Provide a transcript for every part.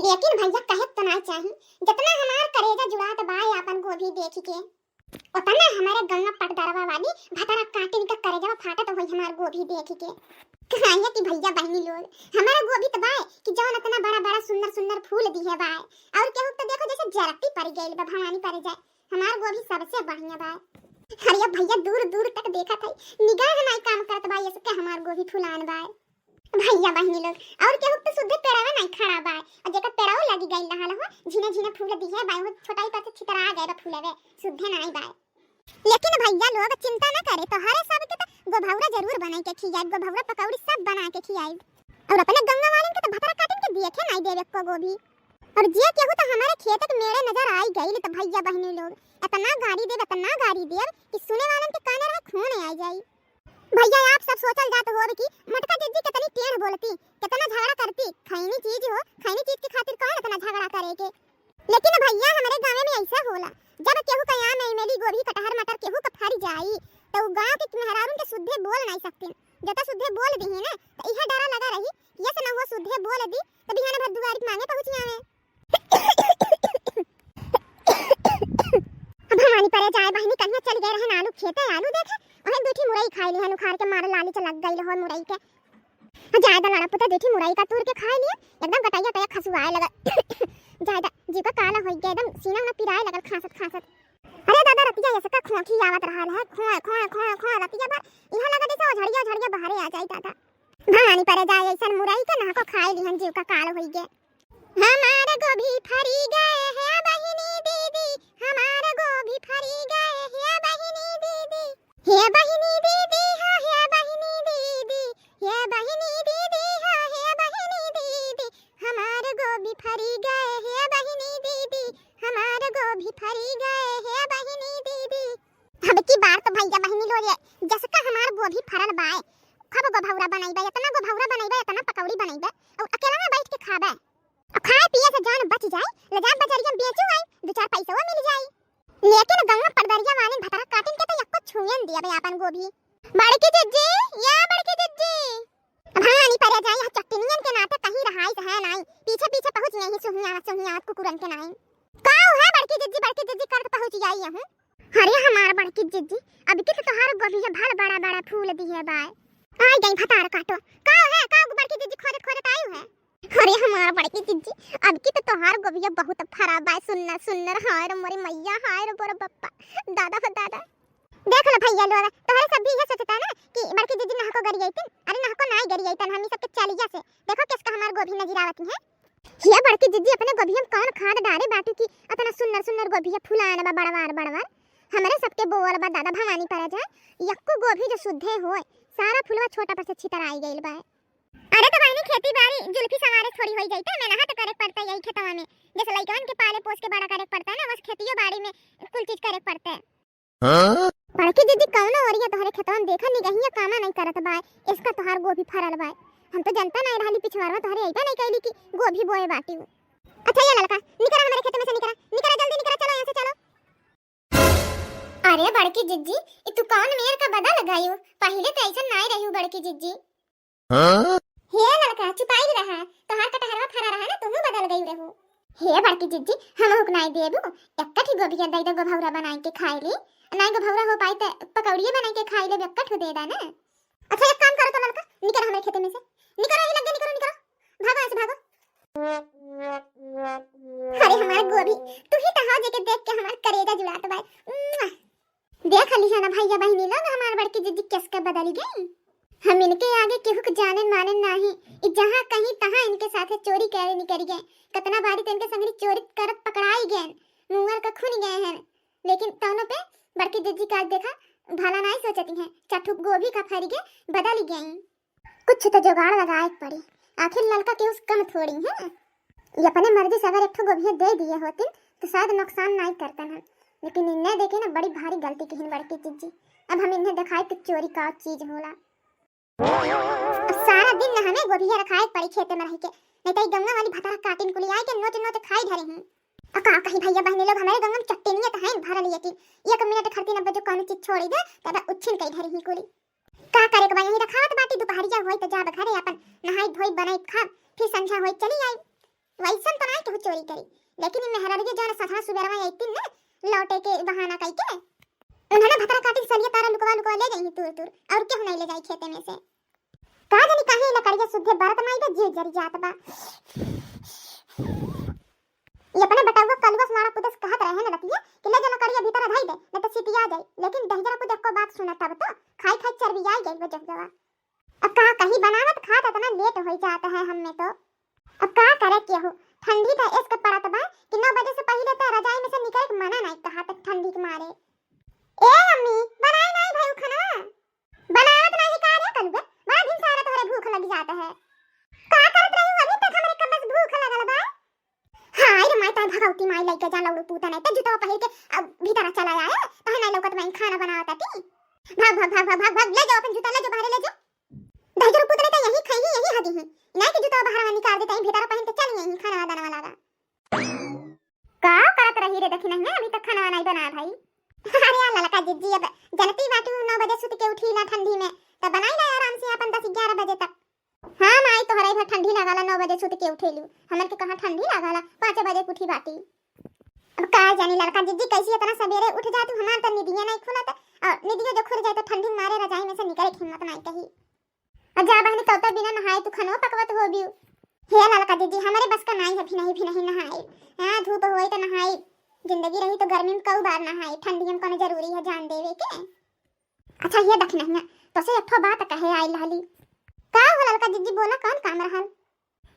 लेकिन भैया कहे तो नहीं चाही, जितना हमार करेजा जुड़ात बा अपन गोभी देख के, उतना हमारे गंगा पटदरवा वाली भतरा काटिन का करेजा फाटत होई हमार गोभी देख के। कहिया कि भैया बहनी लोग हमारा गोभी तो बाय कि जौन इतना बड़ा बड़ा सुंदर सुंदर फूल दी है बाय, और केहू तो देखो जैसे जरती पड़ गइल बा भवानी पर जाए। हमार गोभी सबसे बढ़िया बाय। अरे भैया दूर दूर तक देखा था, निगाह नहीं काम करत बा इसके हमार गोभी फुलान बाय। भैया बहनी लोग और केहू तो शुद्ध पेड़ावा नहीं खड़ा बाय, और जेकर पेड़ाओ लगी गइल रहल हो झीना झीना फूल दी है बाय, वो छोटाई पर से छितरा गए बा फूलवे शुद्धे नहीं बाय। लेकिन भैया लोग चिंता न करे, तो हरे सब के तो गोभौरा जरूर बनाई के खियाई, गोभौरा पकौड़ी सब बना के खियाई। और अपने गंगा वाले के तो भतरा काटिन के देखे नहीं देवे को गोभी। और जे केहू तो हमारे खेत के मेड़े नजर आई गइल तो भैया बहनी लोग इतना गाड़ी देव, इतना गाड़ी देव कि सुने वालन के काने रहे खून आई जाई। भैया आप सब सोचल जात हो कि मटका जिज्जी कितनी टेढ़ बोलती, कितना झगड़ा करती, खैनी चीज हो, खैनी चीज के खातिर कौन इतना झगड़ा करे के। लेकिन भैया हमारे गांव में ऐसा होला, जब केहू का आम इमेली गोभी कटहर मटर केहू का फरी जाई तो उ गांव के मेहरारून के शुद्धे बोल नहीं सकते। जता शुद्धे बोल दी ना तो इहा डरा लगा रही कि यस ना हो शुद्धे बोल दी तो बिहान भर दुआरी मांगे पहुंची आवे। अब हमारी परे जाए बहनी कन्या चल गए रहन आलू खेते, आलू देखे ओहे दूठी मुरई खाई लिहन उखाड़ के मारे लाली लग गई हो मुरई के। जाए दा लड़ा पुता दूठी मुरई का तूर के खाई लिए, एकदम गटाइया तया खसुआए लगा। जाए दा जीव का काला हो गया, एकदम सीना में पिराए लगल खासत खासत। अरे दादा रतिया ऐसे का खोखी आवत रहल है, खोए खोए खोए खोए रतिया भर इहा लगा जैसे झड़िया झड़िया बाहरे आ जाई। दादा भवानी परे जाए ऐसन मुरई का ना को खाई लिहन जीव का काल हो गया। हमारा गोभी फरी गए है बहिनी दीदी, हमारा गोभी फरी गए है बहिनी दीदी, हे बहिनी दीदी हा हे बहिनी दीदी, हे बहिनी दीदी हा हे बहिनी दीदी, हमारा गोभी फरी गए है बहिनी दीदी, हमारा गोभी फरी गए है बहिनी दीदी। अब की बार तो भैया बहिनी लोग जसका हमार गोभी फरल बाए खब गोभौरा बनाईबे, इतना गोभौरा बनाईबे, इतना पकौड़ी बनाईबे और अकेला में बैठ के खाबे। खाए पिए से जान बच जाए, ले जा बजरिया बेचू आई दो चार पैसा मिल जाए। लेकिन गंगा पड़दरिया वाले भतरा काटिन के तो यक्को छुएन दिया बे अपन गोभी। बड़की जिज्जी या बड़की जिज्जी भवानी परे जाए, यह चट्टनियन के नाते कहीं रहाई है नहीं, पीछे पीछे पहुंच नहीं सुहिया सुहिया कुकुरन के नहीं। काऊ है बड़की जिज्जी, बड़की जिज्जी कर पहुंच जाई हूं। अरे हमार बड़की जिज्जी अब के तोहार गोभी भल बड़ा बड़ा फूल दी है बाय आई गई भतार काटो। काऊ है काऊ बड़की जिज्जी खोजत खोजत आयु है। अरे हमारा बड़की जिज्जी अब की तो तोहार गोभिया बहुत फरा बाय, सुन्नर सुन्नर हाय रे मोरी मैया, हाय रे बोरा बप्पा दादा हो दादा। देख लो भैया लोग तोहरे सब भी ये सोचता ना कि बड़की जिज्जी नहको गरी आईतन, अरे नहको नाई गरी आईतन, हम सब के चलिया से देखो किसका हमार गोभी नजर आवत है। ये बड़की जिज्जी अपने गोभिया में कौन खाद डाले बाटू की इतना सुन्नर सुन्नर गोभिया फुलान बा बड़वार बड़वार। हमारे सबके बोल बा दादा भवानी पर जाए यक्को गोभी जो शुद्धे होए सारा फुलवा छोटा पर से छितर आई गइल बा। अरे तो बहनी खेती बाड़ी जुल्फी सवारे थोड़ी होई जाई त मेहनत करे पड़ता है यही खेतवा में, जैसे लइकन के पाले पोस के बड़ा करे पड़ता है ना, बस खेतियो बाड़ी में कुल चीज करे पड़ता है। हां बड़की दीदी कौनो ओरिया तोहरे खेतवा में देखा निगहिया कामा नहीं करत बा, इसका तोहार गोभी फरल बा। हम तो जनता नहीं रहली पिछवारवा तोहरे अइबा नहीं कैली कि गोभी बोए बाटी। अच्छा ये लड़का निकरा हमारे खेत में से, निकरा निकरा जल्दी निकरा, चलो यहां से चलो। अरे बड़की जिज्जी ई तू कौन मेर का बदल लगायू, पहले तो ऐसा नहीं रही बड़की जिज्जी। हां हे लड़का छुपाई रहा तोहार कटहरवा फरा रहा ना, तुहू बदल गई रहू। हे बड़की जिज्जी हम हुक नाई देबू एकठी गोभी दई दो गोभौरा बनाई के खाई ली, नाई गोभौरा हो पाई त पकौड़िए बनाई के खाई ले, एकठ दे दा ना। अच्छा एक काम करो तो लड़का निकल हमारे खेते में से, निकलो ही लग गए, निकलो निकलो भागो ऐसे भागो। अरे हमारा गोभी तू ही तहां जेके देख के हमार करेजा जुड़ा तो भाई। देख ली है ना भैया बहनी लोग हमार बड़की जिज्जी किसका बदल गई। हम इनके आगे केहू के जाने माने नहीं, जहाँ कहीं तहाँ इनके साथे चोरी करे निकल गए। कतना बारी तो इनके संगरी चोरी करत पकड़ाई गए, मुंहर का खून गए हैं, लेकिन तौनों पे बड़की जिज्जी का देखा भला नहीं सोचती हैं, चट्टू गोभी का फरी के बदल गई। कुछ तो जुगाड़ लगाए पड़ी, आखिर लड़का के उस कम थोड़ी है। ये अपने मर्जी से अगर एक ठो गोभी दे दिए होते तो शायद नुकसान नहीं करते हैं, लेकिन इन्हें देखे ना बड़ी भारी गलती की बड़की जिज्जी। अब हम इन्हें दिखाए कि चोरी का चीज होला। अब सारा दिन न हमें गोभिया रखाए पड़ी खेते में रह के, नहीं तो गंगा वाली भतरा काटिन कुली आई के नोच नोच खाई धरे हैं। अब का कहीं भैया बहने लोग हमारे गंगा में चट्टे नहीं तो हैं भरल यकी एक मिनट खरती न बजो कौन चीज छोड़ी दे तब उछिन कई धरे ही कुली। का करे के बा यही रखावत बाटी, दोपहरिया होई त जाब घरे अपन नहाई धोई बनाई खा, फिर संझा होई चली आई। वैसन तो नहीं केहू चोरी करी, लेकिन ई मेहररिया जौन सधा सुबेरवा आइतिन ना लौटे के बहाना कई के, उन्होंने भतरा काटी सलिया तारा लुकवा लुकवा ले जाई तुर तुर, और केहू नहीं ले जाई खेते में से। का जानी काहे लकड़िया सुद्धे बरत माई बा जीव जरी जात बा। ये अपने बटाउआ कलुआ से लाड़ा पुतस कहत रहे न रतिया कि ले जा लकड़िया भीतर धाई दे, नहीं तो सितिया जाई, लेकिन दहिजरा पुत को बात सुना तब तो खाई खाई चर्बी आई गई वो जगवा। अब का कहीं बनावत खात इतना लेट हो जाता है हमें तो। अब का करे केहू, ठंडी तो इसके पड़त बा कि 9 बजे से पहले तो रजाई में से निकल के मना नहीं कहा तक ठंडी के मारे। ए अम्मी बनाई नहीं भाई खाना बनावत नहीं का रे कलुआ, बड़ा दिन सारा तोहरे भूख लग जाता है। का करत रही अभी तक हमरे कमस भूख लगल बा। हाय रे माई ताई भगवती माई लइके जा लौड़ू पूता नहीं त जुतवा पहिर के अब भीतर चला आया तहे नहीं लौकत मैं खाना बनावत ती। भाग भाग भाग भाग भाग भाग ले जाओ अपन जूता ले जाओ बाहर ले जाओ। दहजर पुत नहीं त यही खाई यही हदी ही नहीं कि जूता बाहर निकाल देता भीतर पहन के चल यही खाना दाना लगा। का करत रही रे देखी नहीं अभी तक खाना नहीं बना भाई। अरे यार ललका जिज्जी अब जनती बाटू 9 बजे सुत के उठी ना ठंडी में त बनाई ना आराम से अपन 10-11 बजे तक। हाँ माई तोहरा इधर ठंडी लागला 9 बजे सुत के उठेलू, हमन के कहां ठंडी लागला 5 बजे उठी बाटी। अब का जानी लड़का जिज्जी कैसी इतना सवेरे उठ जातू, हमार त निदिया नहीं खुलत और निदिया जो खुल जाए तो ठंडी मारे रजाई में से निकले के हिम्मत नहीं कही। अब जा बहनी तो बिना नहाए तू खनो पकवत हो बियो। हे लड़का जिज्जी हमारे बस का नहीं है भी नहीं भी नहीं नहाए। हां धूप होई तो नहाए, जिंदगी रही तो गर्मी में कऊ बार नहाए, ठंडी में कोनो जरूरी है जान देवे के। अच्छा ये देख नहीं तो से एक ठो बात कहे आई लहली। का हो लड़का जिज्जी बोला कौन काम रहल?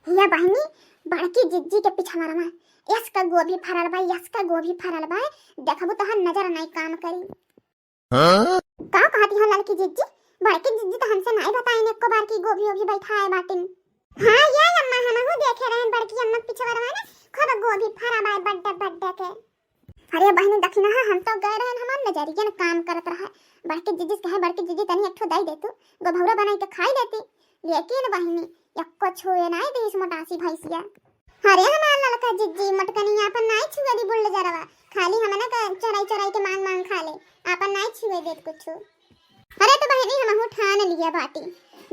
हिया बहनी बड़की जिज्जी के पीछा मारमा यस का गोभी फरल बा, यस का गोभी फरल बा, देखबो तो हम नजर नहीं काम करी। हां का कहती हो लड़की जिज्जी? बड़की जिज्जी तो हमसे नहीं बताई एको बार की गोभी ओभी बैठा है बाटिन। हां ये अम्मा हमहु देखे रहन बड़की अम्मा के पीछा मारमा ने खूब गोभी फरा बा बड्डे बड्डे के। अरे बहनी दखिना हम तो गए रहन, हमार नजरिया न काम करत रहा। बड़की जिज्जी से कहे बड़की जिज्जी तनी एक ठो दई दे तू गोभौरा बनाई के खाई लेती, लेकिन बहनी यक्को छुए नहीं दे इस मोटासी भैंसिया। अरे हमार लड़का जिज्जी मटकनी आपन नहीं छुए दी बुल्ल जरवा, खाली हमना का चराई चराई के मांग मांग खा ले, आपन नहीं छुए देत कुछ। अरे तो बहनी हमहु ठान लिया बाटी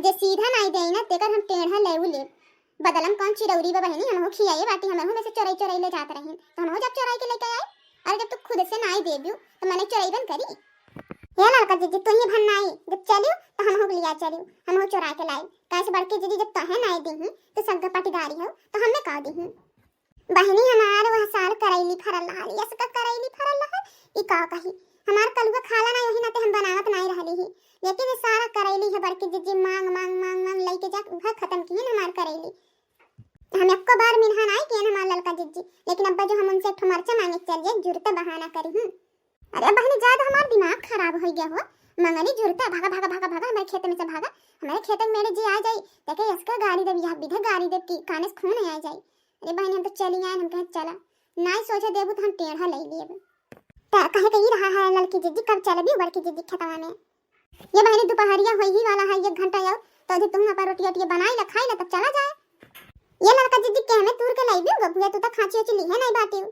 जे सीधा नहीं देई ना तेकर हम टेढ़ा लेऊ ले बदलम कौन चिरौरी बा बहनी हमहु खियाए बाटी, हमहु में से चराई चराई ले जात रही तो हमहु जब चराई के लेके आए। अरे जब तू खुद से नहीं देबियो तो मैंने चराईबन करी। हे लड़का जिज्जी तू ही भन्नाई जब चलियो तो हमहु लिया चलियो, हमहु चोरा के लाई कैसे बड़की जिज्जी जब तहे नहीं दीही तो सग्गा पटीदारी हो तो हमें का दीही। बहनी हमार वह साल करैली फरल रहल, यस का करैली फरल रहल ई का कही हमार कलुआ खाला नहीं वही नाते हम बनावत नहीं रहली ही, लेकिन ये सारा करैली है बड़की जिज्जी मांग मांग मांग मांग लइके जा उहा खत्म किए हमार करैली। हम एको बार मिन्हा नहीं किए हमार लड़का जिज्जी, लेकिन अब्बा जो हम उनसे एक ठो मरचा मांगे चल जाए जुरता बहाना करी हूं। अरे बहनी ज्यादा हमार दिमाग खराब हो गया हो, मंगली जुरता भागा भागा भागा भागा हमारे खेत में से भागा, हमारे खेत में मेरे जी आ जाई देखे इसका गाड़ी देव यह विधा गाड़ी देव की काने से खून आ जाई। अरे बहनी हम तो चली आए, हम कहे चला नहीं सोचे देबू तो हम टेढ़ा ले लिए। त कहे के ई रहा है लड़की जिज्जी कब चलबी बड़की जिज्जी खेतवा में? ये बहनी दोपहरिया होई ही वाला है 1 घंटा और, तो अधिक तुम अपन रोटी रोटी बनाई ला खाई ला तब चला जाए। ये लड़का जिज्जी के हमें तूर के लाइबी गबुआ तू त खांची उची लीहे नहीं बाटी।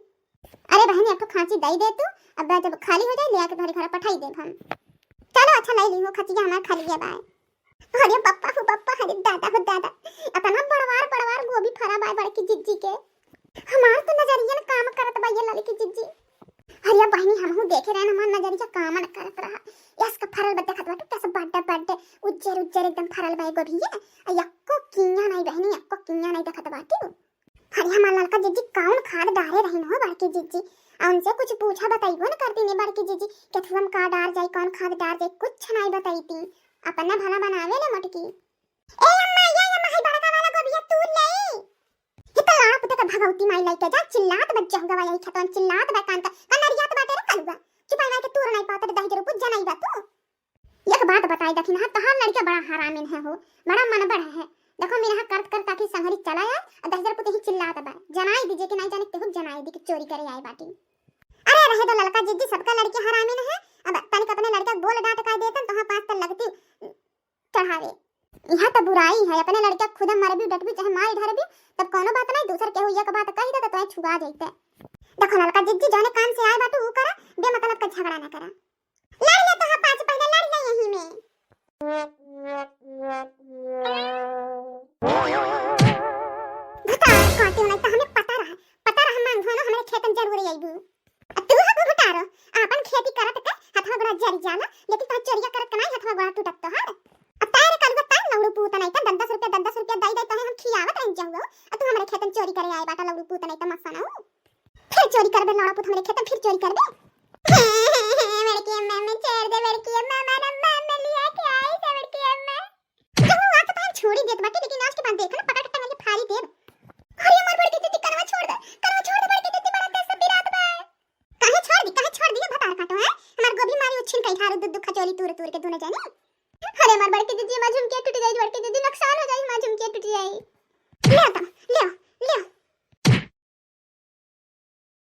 अरे बहनी एक ठो खांची दई दे तू, अब जब खाली हो जाए ले आके तुम्हारे घर पठाई दे हम। चलो अच्छा लाई ली हो खचिया हमार खाली है बाय। अरे पप्पा हो पप्पा, अरे दादा हो दादा, अतना बड़वार बड़वार गोभी फरा बाय बड़की जिज्जी के, हमार तो नजरिया न काम करत बा ये लड़की जिज्जी। अरे बहनी हमहु देखे रहन हमार नजरिया काम न करत रहा, यस का फरल बड्डे खतवा तो कैसे बड्डे बड्डे उज्जर उज्जर एकदम फरल बाय गोभी है, यक्को किया नहीं बहनी यक्को किया नहीं देखत बाटी। अरे हमार लड़का जिज्जी कौन खाद डारे रहिन हो बड़की जिज्जी, आ उनसे कुछ पूछा बताइबो न करती ने बड़की जिज्जी केथुम का डार जाई कौन खाद डार जाई कुछ नहीं बताईती, अपना भला बनावे ले मटकी। ए अम्मा ये अम्मा है बड़का वाला गोभी तू ले, ये तो लाड़ा पुते का भगवती माई लइके जा चिल्लात बच्चा होगा यही खेतवन चिल्लात बा कान का कनरियात बाटे रे कलुआ चुपाई मार के तोर नहीं पाता दही जरूर पूजा नहीं बा तू। एक बात बताई दखिन हां तहार लड़का बड़ा हरामिन है हो, बड़ा मनबड़ है, देखो मेरा करत कर ताकि संहरी चला आए और दही जरूर पुते ही चिल्लात बा, जनाई दीजिए कि नहीं जाने तेहु जनाई दी कि चोरी करे आए बाटी। अरे रहे दो लड़का जिज्जी सबका लड़की हरामिन है, अब तनिक अपने लड़का बोल डांट का देतन तो हां पास तक लगती चढ़ावे, यहाँ तो बुराई है अपने लड़का खुद मरबी डटबी चाहे मार ढरबी तब कोनो बात नहीं, दूसर के हुई एक बात कही दे तो छुआ जइते। देखो लड़का जिज्जी जाने काम से आए बाटू ऊ करा बेमतलब का झगड़ा ना करा, लड़ ले तो हां पांच पहले लड़ ले यही में। भता काटे नहीं तो हमें जरी जाला, लेकिन तोहर चोरिया करत कनाई हथवा गोड़ा टूटत तो हार। अब तारे कलुआ तार लौड़ू पूत नहीं त 10-10 रुपया 10-10 रुपया दई दई तोहे हम खियावत रही जाऊँ, और तू हमारे खेतन चोरी करे आए बाटा लौड़ू पूत नहीं त मस्सा ना फिर चोरी करबे लौड़ा पूत, हमारे खेतन फिर चोरी करबे। बड़की अम्मा मैं छोड़ दे, बड़की अम्मा हमारा अम्मा लिया के आई से बड़की अम्मा। जब आज तो हम छोड़ी देत बाटे, लेकिन आज के बाद देखना पकड़ के टंगली फाड़ी देब। अरे हमार बड़की दीदी कनवा छोड़ दे, कनवा छोड़ दे बड़की दीदी, बड़ा तेज बिरात बा। काहे छोड़ दी, काहे छोड़ दी भतार काटो है हमार गोभी मारी उछिन कई हारू दूध खचोली तूर तूर के दोनों जानी। अरे हमार बड़की दीदी हमार झुमकिया टूट जाई, बड़की दीदी नुकसान हो जाई, हमार झुमकिया टूट जाई। ले तो ले ले